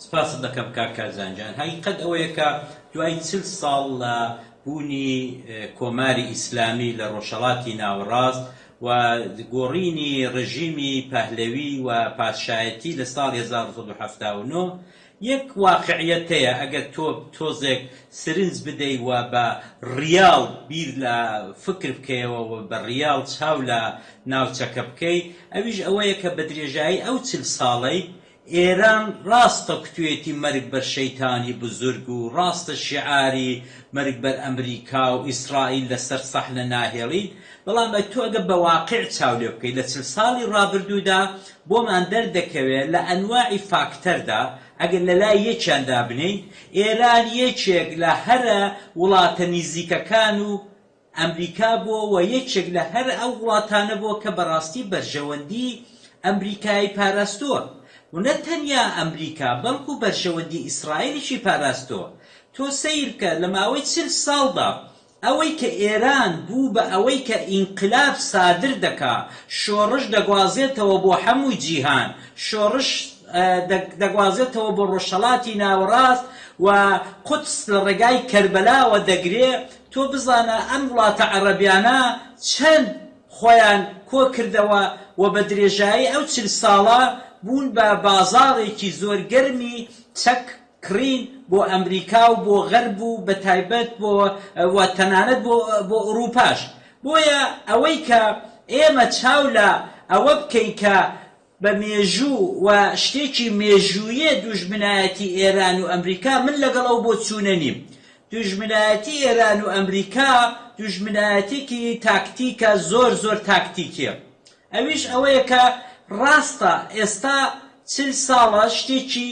سپاست دەکەم کاک کارزان گیان. هەقیقەت ئەوەیە کە دوای چل ساڵ لە بوونی کۆماری ئیسلامی لە ڕۆژهەڵاتی ناوەڕاست و گۆڕینی ڕژیمی پەهلەوی و پادشایەتی لە ساڵی 1979 یەک واقعیەت هەیە ئەگەر تۆ تۆزێک سرنج بدەی و بە ڕیاڵ بیر لە فکر بکەیەوە و بە ڕیاڵ چاو لە ناوچەکە بکەی ئەویش ئەوەیە کە بە درێژایی ئەو چل ساڵەی ئێران ڕاستە کوتوێتی مەرگ بەر شەیتانی بزورگ و ڕاستە شیعاری مەرگ بەر ئەمریکا و ئیسرائیل لە سەر سەحنە ناهێڵین بەڵام ئە تۆ ئەگەر بە واقیع چاو لێ بکەی لە چل ساڵی ڕابردوودا بۆمان دەردەکەوێ لە ئەنواعی فاکتەردا ئەگەر لە لای یەکیان دابنێین ئێران یەکێک لە هەرە وڵاتە نیزیکەکان و ئەمریکا بووە و یەکێک لە هەرە ئەو وڵاتانە بووە کە بەڕاستی بەرژەوەندی ئەمریکای پاراستووە و نە تەنیا ئەمریکا بەڵکو بەرژەوەندی ئیسرائیلیشی پاراستووە. تۆ سەیر بکە لە ماوەی چل ساڵدا ئەوەی کە ئێران بوو بە ئەوەی کە ئینقلاب سادر دەکا، شۆڕش دەگوازێتەوە بۆ هەموو جیهان، شۆڕش دەگوازێتەوە بۆ ڕۆژهەڵاتی ناوەڕاست و قودس لە ڕێگای کەربەلاوە دەگرێ، تۆ بزانە ئەم وڵاتە عەڕەبیانە چەند خۆیان کۆ کردەوە و بە درێژایی ئەو چل ساڵە بوون بە بازاڕێکی زۆر گەرمی چەک کڕین بۆ ئەمریکا و بۆ غەرب و بە تایبەت بۆ و تەنانەت بۆ بۆ ئوڕووپاش. بۆیە ئەوەی کە ئێمە چاو لە ئەوە بکەین کە بە مێژوو و شتێکی مێژوویە دوژمنایەتی ئێران و ئەمریکا من لەگەڵ ئەو بۆچوونە نیم. دوژمنایەتی ئێران و ئەمریکا دوژمنایەتێکی تاکتیکە زۆر زۆر تاکتیکیە. ئەویش ئەوەیە کە ڕاستە ئێستا چل ساڵە شتێکی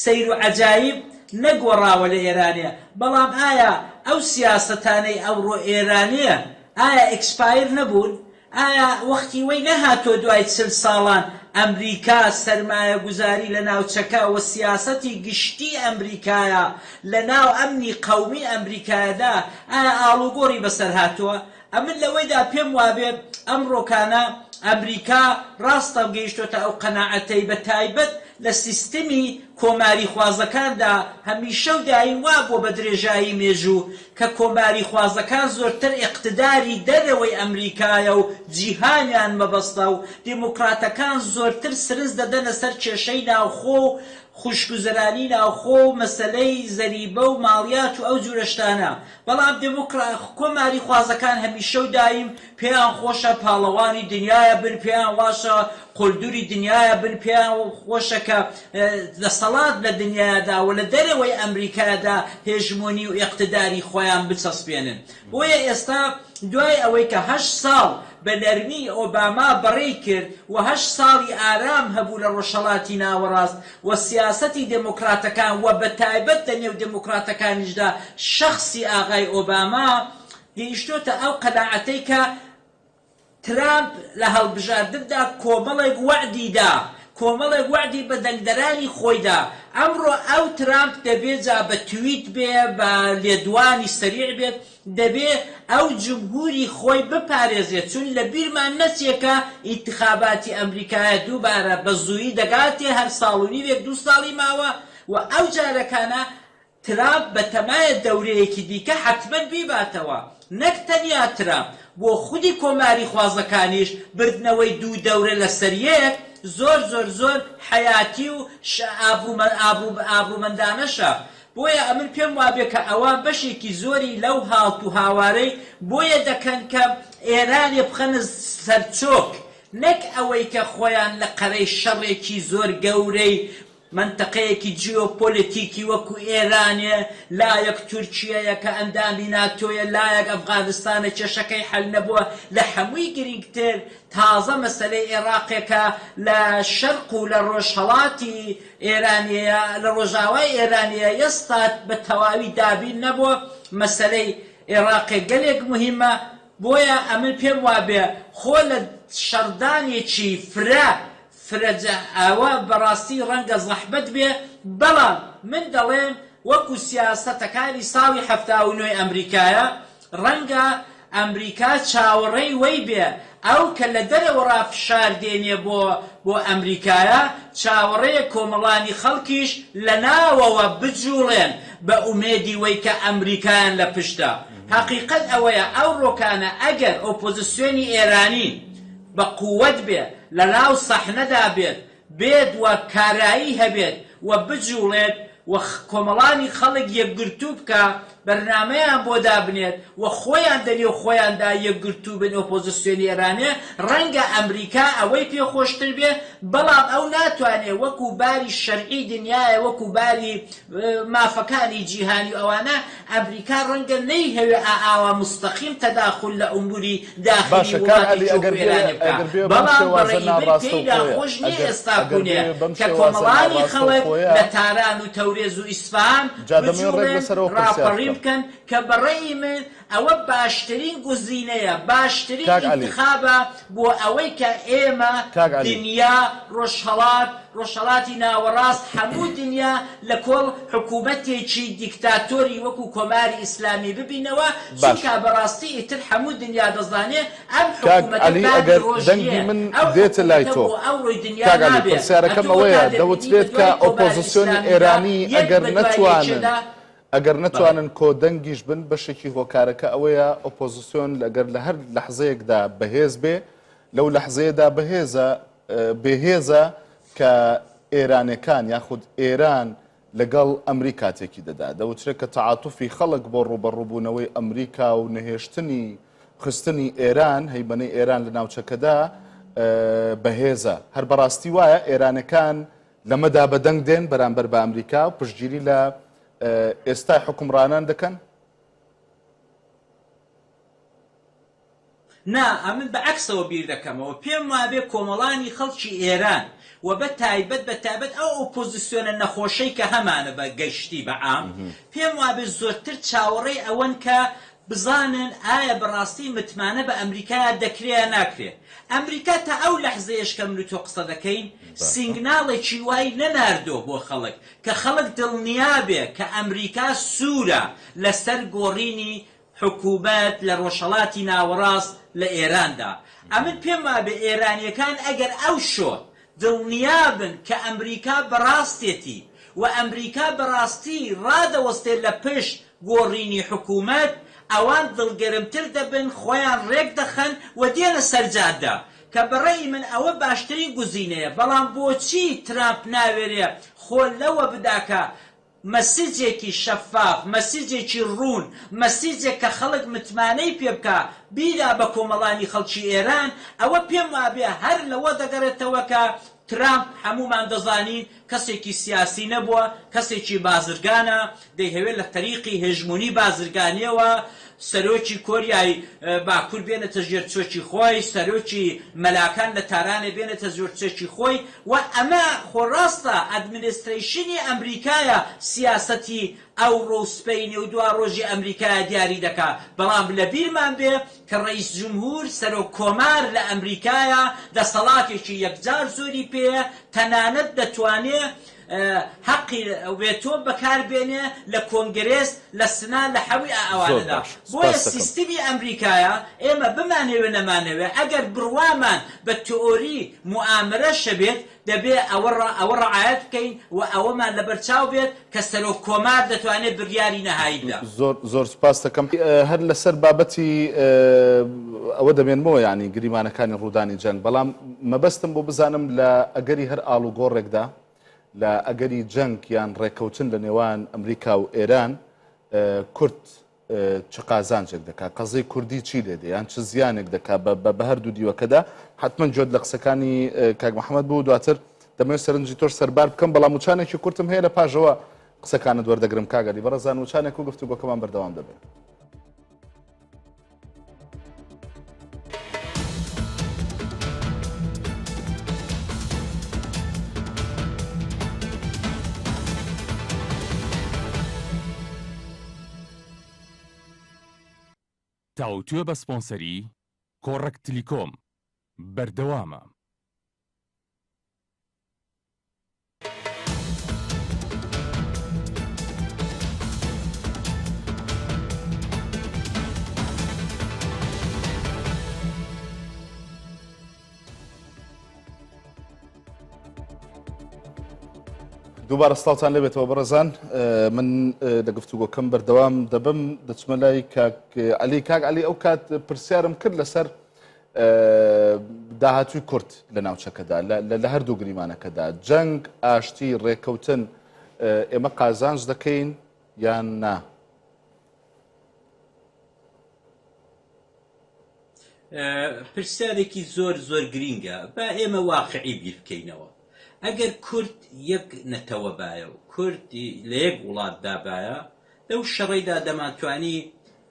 سەیر و عەجایب نەگۆڕاوە لە ئێرانێ، بەڵام ئایا ئەو سیاسەتانەی ئەوڕۆ ئێرانێ ئایا expire نەبوون؟ ئایا وەختی وەی نەهاتووە دوای چل ساڵان ئەمریکا سەرمایەگوزاری لە ناوچەکە و سیاسەتی گشتی ئەمریکایە لە ناو ئەمنی قەومی ئەمریکایەدا ئایا ئاڵوگۆڕی بەسەر هاتووە؟ ئەمن لەوەیدا پێم وابێ ئەمڕۆکانە ئەمریکا ڕاستە گەیشتۆتە ئەو قەناعەتەی بە تایبەت لە سیستمی کۆماریخوازەکاندا هەمیشە و دایم وابووە بە درێژایی مێژوو کە کۆماریخوازەکان زۆرتر ئیقتداری دەرەوەی ئەمریکایە و جیهانیان مەبەستە و دیموکراتەکان زۆرتر سرنج دەدەنە سەر کێشەی ناوخۆ و خوشگوزەرانی ناوخۆ و مەسەلەی زەریبە و ماڵیات و ئەو جورە شتانە بەڵام دێموکڕا کۆماری خوازەکان هەمیشە و دایم پێیان خۆشە پاڵەوانی دنیایە بن پێیان واشە قولدوری دنیایە بن پێیان خۆشە کە دەسەڵات لە دنیادا و لە دەرەوەی ئەمریکادا هێژمۆنی و ئێقتداری خۆیان بچەسپێنن بۆیە ئێستا دوای ئەوەی کە هەشت ساڵ بە نەرمی ئۆباما بەڕێی کرد و هەشت ساڵی ئارام هەبوو لە ڕۆژهەڵاتی ناوەڕاست و سیاسەتی دێمۆکڕاتەکان و بە تایبەت لە نێو دێمۆکڕاتەکانیشدا شەخسی ئاغای ئۆباما گەیشتۆتە ئەو قەناعەتەی کە ترامپ لە هەڵبژاردندا کۆمەڵێک وەعدی دا، کۆمەڵێک وەعدی بە دەنگدەرانی خۆی دا، ئەمڕۆ ئەو ترامپ دەبێ جا بە تویت بێ، بە لێدوانی سەریع بێت، دەبێ ئەو جمهوری خۆی بپارێزێ، چون لە بیرمان نەچێ کە ئینتخاباتی ئەمریکایە دووبارە بە زوویی دەگاتێ، هەر ساڵ و نیوێک دوو ساڵی ماوە و ئەو جارەکانە ترامپ بەتەمایە دەورەیەکی دیکە حەتمەن بیباتەوە، نەک تەنیا ترامپ، بۆ خودی کۆماریخوازەکانیش بردنەوەی دوو دەورە لەسەر یەک زۆر زۆر زۆر حەیاتی و ئابڕومەندانەشە، بۆیە ئەمن پێم وابێ کە ئەوان بەشێکی زۆری لەو هاڵت و هاوارەی بۆیە دەکەن کە ئێرانێ بخەنە سەرچۆک نەک ئەوەی کە خۆیان لە قەرەی شەڕێکی زۆر گەورەی مەنتەقەیەکی جیۆپۆلیتیکی وەکو ئێرانێ، لایەک تورکیەیە کە ئەندامی ناتۆیە، لایەک ئەفغانستانە کێشەکەی حەل نەبووە، لە هەمووی گرینگتر تازە مەسەلەی ئێڕاقێکە لە شەرق و لە ڕۆژهەڵاتی ئێرانێیە، لە ڕۆژاوای ئێرانێیە، ئێستا بە تەواوی دابین نەبووە، مەسەلەی ئێڕاقێ گەلێک موهیمە، بۆیە ئەمن پێم وابێ خۆ لە شەڕدانێکی فرە فرە جا ئەوە بەڕاستی ڕەنگە زەحمەت بێ، بەڵام من دەڵێم وەکو سیاسەتەکانی ساڵی 79 ی ئەمریکایە، ڕەنگە ئەمریکا چاوەڕێی وەی بێ ئەو کە لە دەرەوەڕا فشار دێنێ بۆ. بۆ ئەمریکایە، چاوەڕێیە کۆمەڵانی خەڵکیش لە ناوەوە بجوڵێن بە ئومێدی وەی کە ئەمریکایان لە پشتە. هەقیقەت ئەوەیە ئەوڕۆکانە ئەگەر ئۆپۆزسیۆنی ئێرانی بە قووەت بێ، لە ناو سەحنەدا بێت، بێت و کارایی هەبێت و بجوڵێت و کۆمەڵانی خەڵک یەکگرتوو بکا، بەرنامەیان بۆ دابنێت و خۆیان دەنێو خۆیاندا یەکگرتوو بن ئۆپۆزسیۆنی ئێرانێ، ڕەنگە ئەمریکا ئەوەی پێ خۆشتر بێ، بەڵام ئەو ناتوانێ وەکوو باری شەرعی دنیایە وەکوو باری مافەکانی جیهانی و ئەوانە، ئەمریکا ڕەنگە نەیهەوێ ئائاوا موستەقیم تەداخول لە ئوموری داخلی باشە کاک عەلی وڵاتێکی ئەگەر وەکوو بێ ئێرانێ بکا، ئەگەر بێ بەم بەڵام بە شێوازە ڕەئی من پێی ناڕاستەوخۆیە ناخۆش نییە ئەگەر ئێستا ئەگەر کونێ بێ بەم کە شێوازە کۆمەڵانی خەڵک ناڕاستەوخۆیە لە تاران و تەورێز و ئیسفەهان جا دەمەوێ ڕێک بجوڵێن لەسەر ئەوە پرسیار ڕاپەڕین بکەم. بکەن کە بە ڕەئی من ئەوە باشترین گوزینەیە، باشترین کاک عەلی. ئینتخابە بۆ ئەوەی کە ئێمە، کاک عەلی. دنیا، ڕۆژهەڵات، ڕۆژهەڵاتی ناوەڕاست، هەموو دنیا لە کۆڵ حکوومەتێکی دیکتاتۆری وەکوو کۆماری ئیسلامی ببینەوە، باش. چونکا بەڕاستی ئیتر هەموو دنیا دەزانێ ئەم کاک حکوومەتە عەلی باری ئەگەر ڕۆژ دەنگی نییە، من ئەو دێتە لای حکوومەتە تۆ. بۆ ئەوڕۆی دنیا کاک عەلی نابێ. پرسیارەکەم ئەتوو ئەوەیە وەتا دەبینی بە دەوترێت کە دوای کۆماری ئۆپۆزسیۆنی ئیسلامیدا ئێرانی یەک ئەگەر بە دوای نەتوانن یەکێدا، ئەگەر بەڵێ. نەتوانن کۆدەنگیش بن، بەشێکی هۆکارەکە ئەوەیە ئۆپۆزسیۆن ئەگەر لە هەر لەحزەیەکدا بەهێز بێ، لەو لەحزەیەدا بەهێزە، بێهێزە کە ئێرانێکان یاخود ئێران لەگەڵ ئەمریکا تێکی دەدا. دەوترێت کە تەعاتوفی خەڵک بۆ ڕووبەڕووبوونەوەی ئەمریکا و نەهێشتنی خستنی ئێران، هەیمەنەی ئێران لە ناوچەکەدا بەهێزە. هەر بەڕاستی وایە ئێرانەکان لەمەدا بەدەنگ دێن بەرامبەر بە ئەمریکا و پشتگیری لە ئێستای حوکمڕانان دەکەن؟ نا، ئەمن بە عەکسەوە بیر دەکەمەوە. پێم وابێ کۆمەڵانی خەڵکی ئێران و بە تایبەت بە تایبەت ئەو ئۆپۆزیسیۆنە نەخۆشەی کە هەمانە بە گشتی بە عام، پێم وابێ زۆرتر چاوەڕێی ئەوەن کە بزانن ئایا بە ڕاستی متمانە بە ئەمریکایا دەکرێ یا ناکرێ. ئەمریکا تا ئەو لەحزەیەش کە من و تۆ قسە دەکەین سینگناڵێکی وای نەناردۆ بۆ خەڵک کە خەڵک دڵنیا بێ کە ئەمریکا سوورە لە سەر گۆڕینی حکوومەت لە ڕۆژهەڵاتی ناوەڕاست لە ئێراندا. ئەمن پێم وابێ ئێرانییەکان ئەگەر ئەوشۆ دڵنیا بن کە ئەمریکا بەڕاستێتی و ئەمریکا بەڕاستی ڕادەوەستێ لە پشت گۆڕینی حکوومەت، ئەوان دڵگەرمتر دەبن، خۆیان ڕێک دەخەن و دێنە سەر جادە، کە بە ڕەئی من ئەوە باشترین گوزینەیە، بەڵام بۆچی ترامپ ناوێرێ خۆ لەوە بدا کە مەسجێکی شەفاف، مەسجێکی ڕوون، مەسجێک کە خەڵک متمانەی پێ بکا، بیدا بە کۆمەڵانی خەڵکی ئێران، ئەوە پێم وابێ هەر لەوە دەگەڕێتەوە کە ترامپ هەموومان دەزانین کەسێکی سیاسی نەبووە، کەسێکی بازرگانە، دەیهەوێ لە تەریقی هێژموونی بازرگانییەوە سەرۆکی کۆریای باکوور بێنێتە ژێر چۆکی خۆی، سەرۆکی مەلاکان لە تارانێ بێنێتە ژێر چۆکی خۆی و ئەمە خۆ ڕاستە administration ی ئەمریکایە سیاسەتی ئەوڕۆ و سبەینێ و دواڕۆژی ئەمریکایە دیاری دەکا، بەڵام لە بیرمان بێ کە ڕەئیس جمهور، سەرۆک کۆمار، لە ئەمریکایە دەسەڵاتێکی یەکجار زۆری پێیە، تەنانەت دەتوانێ هەقی ڤێتۆ بەکار بێنێ لە کۆنگرێس، لە سنا، لە حەوی زۆر ئەوانەدا. باش، بۆیە سپاست دەکەم. سیستمی ئەمریکایە ئێمە بمانەوێ نەمانەوێ ئەگەر بڕوامان بە تئۆری موئامەرەش هەبێت دەبێ ئەوە ئەوە ڕەعایەت بکەین و ئەوەمان لەبەر چاو بێت کە سەرۆک کۆمار دەتوانێ بریاری نەهایی بدا. زۆر زۆر سوپاست دەکەم. هەر لەسەر بابەتی ئەوە دەمێنمەوە یانی گریمانەکانی ڕوودانی جەنگ بەڵام مەبەستم بۆ بزانم لە ئەگەری هەر ئاڵوگۆڕێکدا لە ئەگەری جەنگ یان ڕێککەوتن لە نێوان ئەمریکا و ئێران کورد چ قازانجێک دەکات قەزەی کوردی چی لێ دێ یان چ زیانێک دەکات بە هەردوو دیوەکەدا حتمما جۆت لە قسەکانی کاک محەممەد بوو دواتر دەمەوێت سەرنجی تۆش سەربار بکەم بەڵام وچانێکی کورتم هەیە لە پاژەوە قسەکانت وەردەگرم کاک عەلی بەڕێزان وچانێک و گفتوگۆکەمان بەردەوام دەبێت. تاوتوێ بە سپۆنسەری کۆڕەک تلیکۆم بەردەوامە. دووبارە سڵاوتان لێبێتەوە بەڕێزان من لە گفتوگۆکەم بەردەوام دەبم دەچمە لای کاک عەلی کاک عەلی ئەو کات پرسیارم کرد لەسەر داهاتووی کورد لە ناوچەکەدا لە هەردوو گریمانەکەدا جەنگ ئاشتی ڕێکەوتن ئێمە قازانج دەکەین یان نا؟ پرسیارێکی زۆر زۆر گرینگە با ئێمە واقعی بیر بکەینەوە ئەگەر کورد یەک نەتەوە بایە و کورد لە یەک وڵاتدا بایە لەو شەڕەیدا دەمانتوانی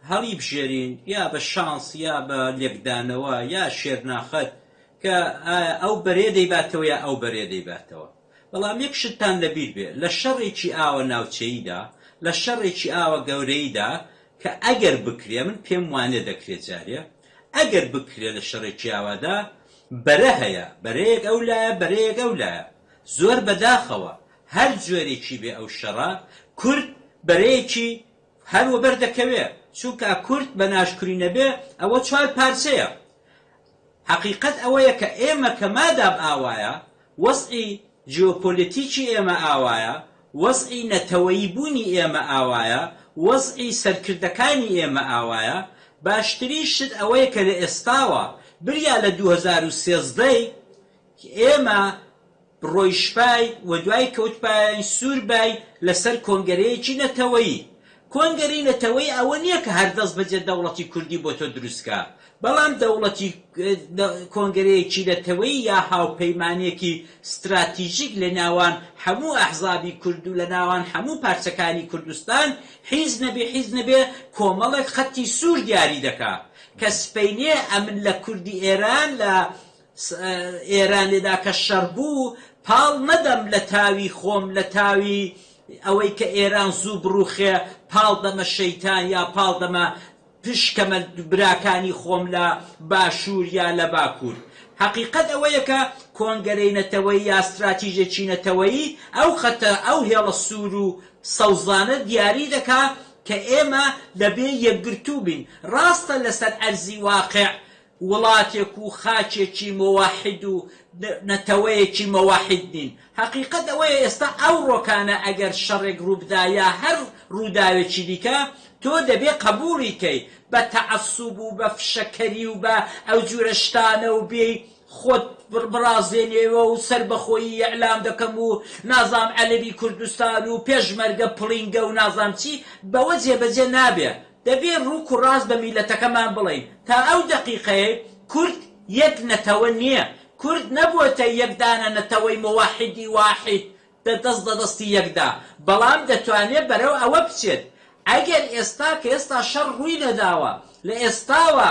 هەڵیبژێرین یا بە شانس یا بە لێکدانەوە یا شێرناخەت کە ئایا ئەو بەرەیە دەیباتەوە یا ئەو بەرەیە دەیباتەوە. بەڵام یەک شتتان لەبیر بێ لە شەڕێکی ئاوە ناوچەییدا، لە شەڕێکی ئاوە گەورەییدا کە ئەگەر بکرێ، من پێم وانیە دەکرێ جارێ، ئەگەر بکرێ لە شەڕێکی ئاوادا بەرە هەیە، بەرەیەک ئەو لایە، بەرەیەک ئەو لایە. زۆر بەداخەوە هەر جۆرێکی بێ ئەو شەڕە، کورد بەرەیەکی هەر وەبەر دەکەوێ، چونکا کورد بە ناشکری نەبێ ئەوە چوار پارچەیە. حەقیقەت ئەوەیە کە ئێمە کە مادام ئاوایە، وەزعی جیۆپۆلیتیکی ئێمە ئاوایە، وەزعی نەتەوەیی بوونی ئێمە ئاوایە، وەزعی سەرکردەکانی ئێمە ئاوایە، باشترین شت ئەوەیە کە لە ئێستاوە بریا لە 2013 ئێمە ڕۆیشبای و دوای کەوتبایین سوور بای لەسەر کۆنگەرەیەکی نەتەوەیی. کۆنگەرەی نەتەوەیی ئەوە نییە کە هەر دەست بەجێ دەوڵەتی کوردی بۆ تۆ دروست کا، بەڵام دەوڵەتی کۆنگەرەیەکی نەتەوەیی یا هاوپەیمانییەکی ستراتیژیک لە ناوان هەموو ئەحزابی کورد و لە ناوان هەموو پارچەکانی کوردستان حیز نەبێ حیز نەبێ کۆمەڵێک خەتی سوور دیاری دەکا کە سپەینێ ئەمن لە کوردی ئێران لە ئێرانێدا کە شەڕ بوو پاڵ نەدەم لە تاوی خۆم لە تاوی ئەوەی کە ئێران زوو بڕوخێ پاڵ دەمە شەیتان یا پاڵ دەمە پشکەمە براکانی خۆم لە باشوور یا لە باکوور. هەقیقەت ئەوەیە کە کۆنگەرەی نەتەوەیی یا ستراتیژێکی نەتەوەیی ئەو خەتە ئەو هێڵە سوور و سەوزانە دیاری دەکا کە ئێمە دەبێ یەکگرتوو بین. ڕاستە لەسەر ئەرزی واقع وڵاتێک و خاکێکی مۆواحید و نەتەوەیەکی مۆواحید نین. هەقیقەت ئەوەیە ئێستا ئەوڕۆکانە ئەگەر شەڕێک ڕووبدا یا هەر ڕووداوێکی دیکە تۆ دەبێ قەبووڵی کەی بە تەعەسوب و بە فشەکەری و بە ئەوجورە شتانە و بێی خۆت بڕازێنێوە و سەربەخۆیی ئیعلام دەکەم و نازام عەلەبی کوردستان و پێشمەرگە پڵینگە و نازام چی بەوە جێبەجێ نابێ. دەبێ ڕووک و ڕاست بە میللەتەکەمان بڵێین تا ئەو دەقیقەیەی کورد یەک نەتەوە نییە، کورد نەبووەتە یەک دانە نەتەوەی مۆواحیدی واحید دە دەست دە دەستی یەکدا، بەڵام دەتوانێ بەرەو ئەوە بچێت. ئەگەر ئێستا کە ئێستا شەڕ ڕووی نەداوە، لە ئێستاوە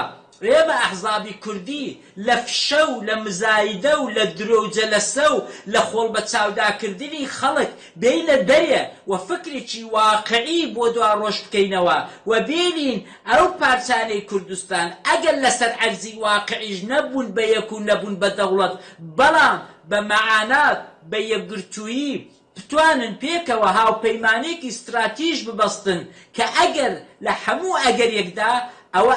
ئێمە ئەحزابی کوردی لە فشە و لە مزایدە و لە درۆ و جەلەسە و لە خۆڵ بە چاوداکردنی خەڵک بێینە دەرێ و فکرێکی واقعی بۆ دواڕۆژ بکەینەوە و بێنین ئەو پارچانەی کوردستان ئەگەر لەسەر ئەرزی واقعیش نەبوون بە یەک و نەبوون بە دەوڵەت بەڵام بە مەعانات بە یەکگرتوویی بتوانن پێکەوە هاوپەیمانێکی ستراتیژ ببەستن کە ئەگەر لە هەموو ئەگەرێکدا ئەوە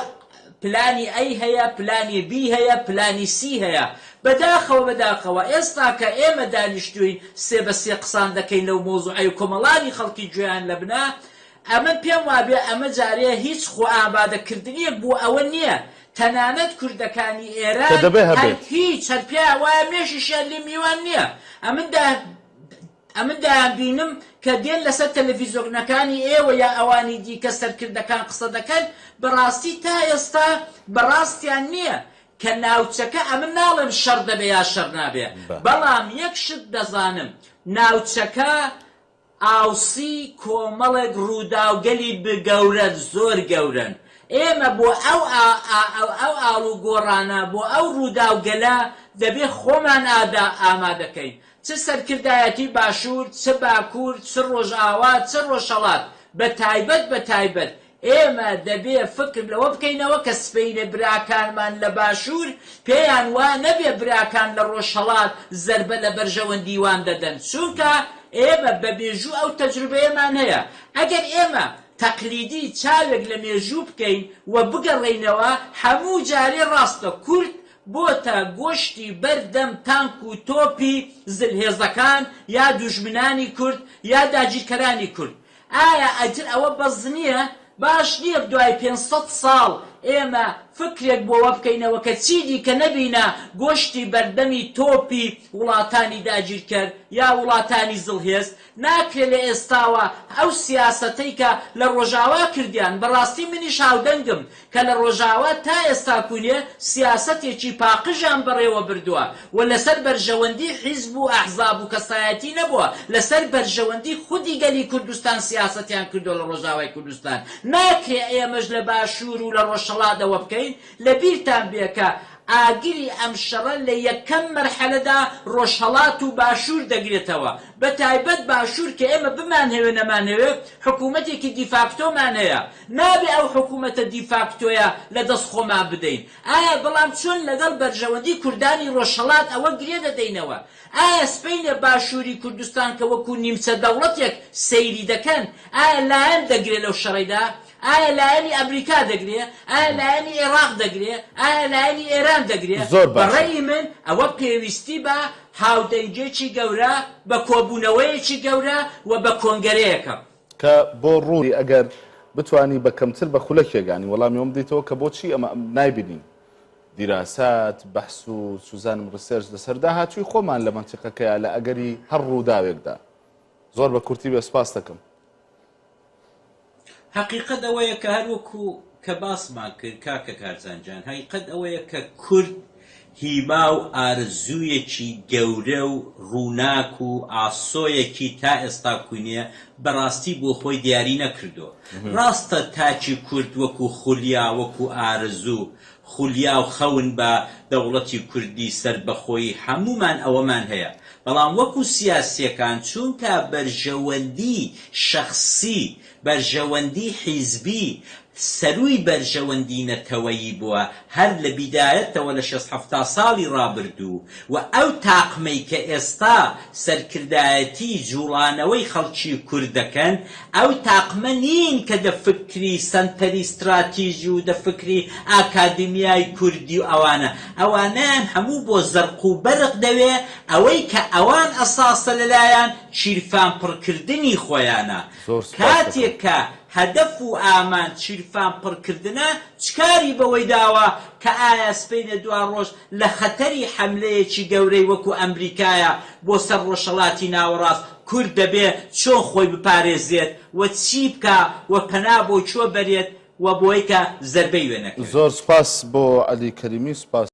پلانی ئەی هەیە، پلانی بی هەیە، پلانی سی هەیە. بەداخەوە بەداخەوە ئێستا کە ئێمە دانیشتووین سێ بە سێ قسان دەکەین لەو مەوزوعەی و کۆمەڵانی خەڵکی گوێیان لەبنە، ئەمن پێم وابێ ئەمە جارێ هیچ خۆئامادەکردنێک بۆ ئەوە نییە، تەنانەت کوردەکانی کە ئێران دەبێ هەر هەبێت. هیچ هەر پێیان وایە مێشیشیان لێ میوان نییە. ئەمن دا ئەمن دایان بینم کە دێن لەسەر تەلەفیزۆنەکانی ئێوە یا ئەوانی دیکە سەرکردەکان قسە دەکەن، بەڕاستی تا ئێستا بەڕاستیان نییە کە ناوچەکە ئەمن ناڵێم شەڕ دەبێ یا شەڕ نابێ، بەڵام یەک شت دەزانم ناوچەکە ئاوسی کۆمەڵێک ڕووداوگەلی گەورەن، زۆر گەورەن. ئێمە بۆ ئەو ئەو ئاڵوگۆڕانە، بۆ ئەو ڕووداوگەلە دەبێ خۆمان ئادا ئامادە کەین. چ سەرکردایەتی باشوور، چ باکوور، چ ڕۆژئاوا، چ ڕۆژهەڵات، بە تایبەت بە تایبەت ئێمە دەبێ فکر لەوە بکەینەوە کە سبەینێ براکانمان لە باشوور پێیان وا نەبێ براکان لە ڕۆژهەڵات زەربە لە بەرژەوەندی وان دەدەن چونکە ئێمە بە مێژوو ئەو تەجروبەیەمان هەیە ئەگەر ئێمە تەقلیدی چاوێک لە مێژوو بکەین و بگەڕێینەوە هەموو جارێ ڕاستە کورد. بۆتە گۆشتی بەر دەم تانک و تۆپی زلهێزەکان یا دوژمنانی کورد یا داگیرکەرانی کورد. ئایا ئیتر ئەوە بەس نییە؟ باش نییە دوای 500 ساڵ ئێمە فکرێک بۆوە بکەینەوە کە چیدیکە نەبینە گۆشتی بەردەمی تۆپی وڵاتانی داگیرکەر یا وڵاتانی زڵهێز؟ ناکرێ لە ئێستاوە ئەو سیاسەتەی کە لە ڕۆژاوا کردیان، بەڕاستی منیش هاودەنگم کە لە ڕۆژاوا تا ئێستا کونێ سیاسەتێکی پاقژیان بەڕێوە بردووە و لەسەر بەرژەوەندی حیزب و ئەحزاب و کەسایەتی نەبووە، لەسەر بەرژەوەندی خودی گەلی کوردستان سیاسەتیان کردووە لە ڕۆژاوای کوردستان. ناکرێ ئێمەش لە باشوور و لە ڕۆژهەڵات ئەوە بکەین. لە بیرتان بێ کە ئاگری ئەم شەڕە لە یەکەم مەرحەلەدا ڕۆژهەڵات و باشوور دەگرێتەوە، بە تایبەت باشوور کە ئێمە بمانهەوێ نەمانهەوێ حکوومەتێکی دیفاکتۆمان هەیە، نابێ ئەو حکوومەتە دیفاکتۆیە لە دەست خۆمان بدەین. ئایا بەڵام چۆن لەگەڵ بەرژەوەندی کوردانی ڕۆژهەڵات ئەوە گرێ دەدەینەوە؟ ئایا سبەینێ باشووری کوردستان کە وەکوو نیمچە دەوڵەتێک سەیری دەکەن، ئایا لایەن دەگرێ لەو شەڕەیدا؟ ئایا لایەنی ئەمریکا دەگرێ؟ ئایا لایەنی ئێڕاق دەگرێ؟ ئایا لایەنی ئێران دەگرێ؟ زۆر بە باشە. ڕەئی من ئەوە پێویستی بە هاودەنگیەکی گەورە، بە کۆبوونەوەیەکی گەورە و بە کۆنگەرەیەکە. کە بۆ ڕوونی ئەگەر بتوانی بە کەمتر بە خولەکێک یانی وەڵامی ئەوەم بدەیتەوە کە بۆچی ئەمە نایبینین دیراسات، بەحس و چوزانم research لەسەر داهاتووی خۆمان لە مەنتیقەکەیا لە ئەگەری هەر ڕووداوێکدا. زۆر بە کورتی بێ سوپاست دەکەم. هەقیقەت ئەوەیە کە هەر وەکو کە باسمان کرد کاکە کارزان جان هەقیقەت ئەوەیە کە کورد هیما و ئارەزوویەکی گەورە و ڕووناک و ئاسۆیەکی تا ئێستا کونێ بەڕاستی بۆ خۆی دیاری نەکردووە. ڕاستە تاکی کورد وەکو خولیا وەکو ئارەزوو خولیا و خەون بە دەوڵەتی کوردی سەربەخۆیی هەموومان ئەوەمان هەیە بەڵام وەکو سیاسیەکان چونکا بەرژەوەندی شەخسی بەرژەوەندی حیزبی سەرووی بەرژەوەندی نەتەوەیی بووە هەر لە بیدایەتەوە لە شێست حەفتا ساڵی ڕابردوو و ئەو تاقمەی کە ئێستا سەرکردایەتی جوڵانەوەی خەڵکی کورد دەکەن ئەو تاقمە نین کە دە فکری سەنتەری ستراتیژی و دە فکری ئاکادمیای کوردی و ئەوانە ئەوانەیان هەموو بۆ زەرق و بەرق دەوێ ئەوەی کە ئەوان ئەساسە لەلایان شیرفان پڕکردنی خۆیانە زۆر سوپاست کاتێک دەکەم. کە هەدەف و ئامانج شیرفان پڕکردنە چ کاری بەوەی داوە کە ئایا سبەینێ دوا ڕۆژ لە خەتەری حەملەیەکی گەورەی وەکو ئەمریکایە بۆ سەر ڕۆژهەڵاتی ناوەڕاست کورد دەبێ چۆن خۆی بپارێزێت و چی بکا و پەنا بۆ کوێ بەرێت و بۆی کە زەربەی وێ نەکەوێت. زۆر سوپاس بۆ عەلی کەریمی سوپاس.